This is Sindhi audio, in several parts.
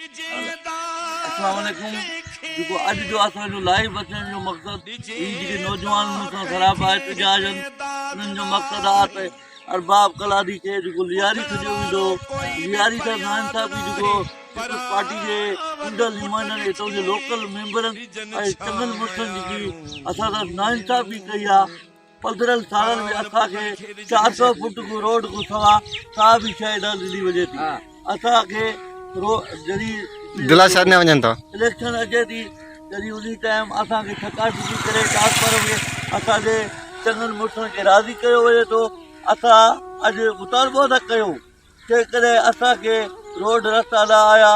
اسلام عليڪم جيڪو اڄ جو اسان جو لائيو اچڻ جو مقصد هي جيڪي نوجوان مون سان سراپا احتجاج آهن انهن جو مقصد آهي ته ارباب قلادي کي جيڪو لياري ڇڏيو ويندو لياري سان ناانصافي جيڪو پيپلز پارٽي جي چونڊيل نمائندن هتان جي لوڪل ميمبرن ۽ چڱن مڙسن جيڪي اسان سان ناانصافي ڪئي آهي پندرهن سالن ۾ اسان کي 400 فوٽ کان روڊ کان سوا ڪا به شيء نه ڏني وڃي ٿي اسان کي جڏهن دلاسا ڏنا وڃن ٿا. اليڪشن اچي ٿي تڏهن انهي ٽائيم اسان کي ٺڪا ٺڪي ڪري ٽرانسفارم کي اسان جي چڱن مڙسن کي راضي ڪيو وڃي ٿو اسان اڄ مطالبو ٿا ڪيون جيڪڏهن اسان کي روڊ رستا نه آيا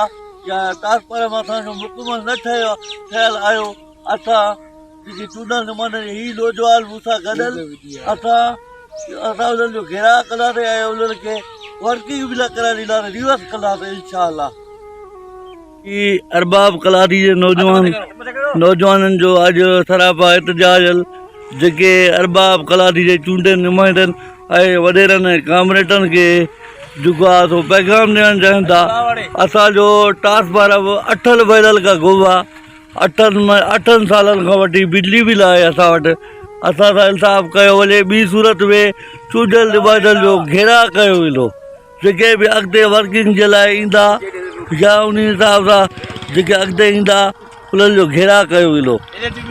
يا ٽرانسفارم اسان جو مڪمل نه ٺهيو ٺهيل آيو اسان جيڪي چونڊيل نمائندن هي نوجوان مون سان گڏ اسان اسان انهن جو گهيراء ڪنداسين ۽ انهن کي ورڪنگ به نه ڪرائي ڏينداسين ريورس ڪنداسين انشاء الله. هي ارباب قلادي جي نوجوان نوجوانن جو اڄ سراپا احتجاج جيڪي ارباب قلادي جي چونڊيل نمائندن ۽ وڏيرن ۽ ڪامريڊن کي جيڪو آهي سو پيغام ڏيڻ چاهين ٿا اسان جو ٽرانسفارم اٺن مهينن کان گم آهي اٺن اٺن سالن کان وٺي بجلي به نه آهي اسان وٽ اسان سان انصاف ڪيو وڃي ٻي صورت ۾ چونڊيل نمائندن جو گهيراء ڪيو ويندو. جيڪي به اڳتي ورڪنگ جي لاء ايندا يا انهي حساب سان جيڪي اڳتي ايندا انهن جو گهيراء ڪيو ويندو.